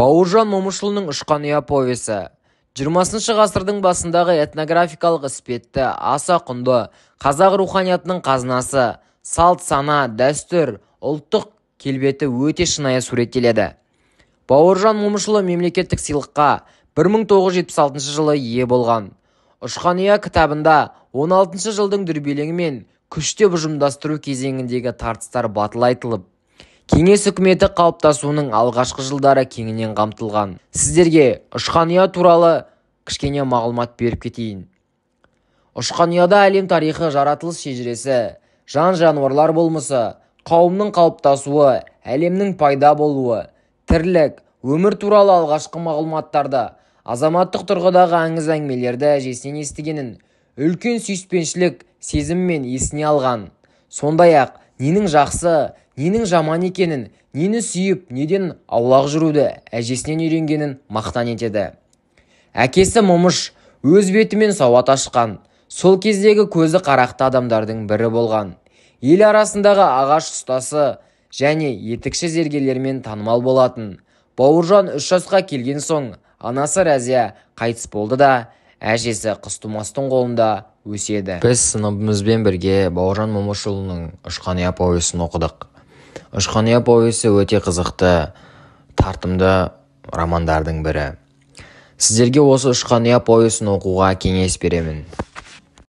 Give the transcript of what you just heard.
Бауыржан Момышұлының «Ұшқан ұя» повесі 20 ғасырдың басындағы этнографиялық іспетті, аса құнды қазақ руханиятының қазынасы, салт-сана, дәстүр, ұлттық келбеті өте шынайы суреттеледі. Бауыржан Момышұлы мемлекеттік сыйлыққа 1976 жылы ие болған. «Ұшқан ұя» кітабында 16 жылдың дүрбелеңі мен күштеп ұжымдастыру кезеңіндегі тартыстар батыл айтылып, кеңес үкіметі қалыптасуының алғашқы жылдары кеңінен қамтылған. Сіздерге «Ұшқан ұя» туралы кішкене мағлұмат беріп кетейін. «Ұшқан ұяда» әлем тарихы, жаратылыс шежіресі, жан-жануарлар болмысы, қауымның қалыптасуы, әлемнің пайда болуы, тірлік, өмір туралы алғашқы мағлұматтарды, азаматтық тұрғыдағы аңыз-әңгімелерді әжесінен естігенін үлкен сүйіспеншілік сезіммен есіне алған. Сондай-ақ ненің жақсы, ненің жаман екенін, нені сүйіп, неден аулақ жүруді әжесінен үйренгенін мақтан етеді. Әкесі Момыш өз бетімен сауат ашқан, сол кездегі көзі қарақты адамдардың бірі болған. Ел арасындағы ағаш ұстасы және етікші зергерлермен танымал болатын. Бауыржан 3 жасқа келген соң анасы Рәзия қайтыс болды да, әжесі Қызтумастың қолында өседі. Біз сыныбымызбен бірге Бауыржан Момышұлының «Ұшқан ұя» повесін оқыдық. «Ұшқан ұя» повесі өте қызықты, тартымды романдардың бірі. Сіздерге осы «Ұшқан ұя» повесін оқуға кеңес беремін.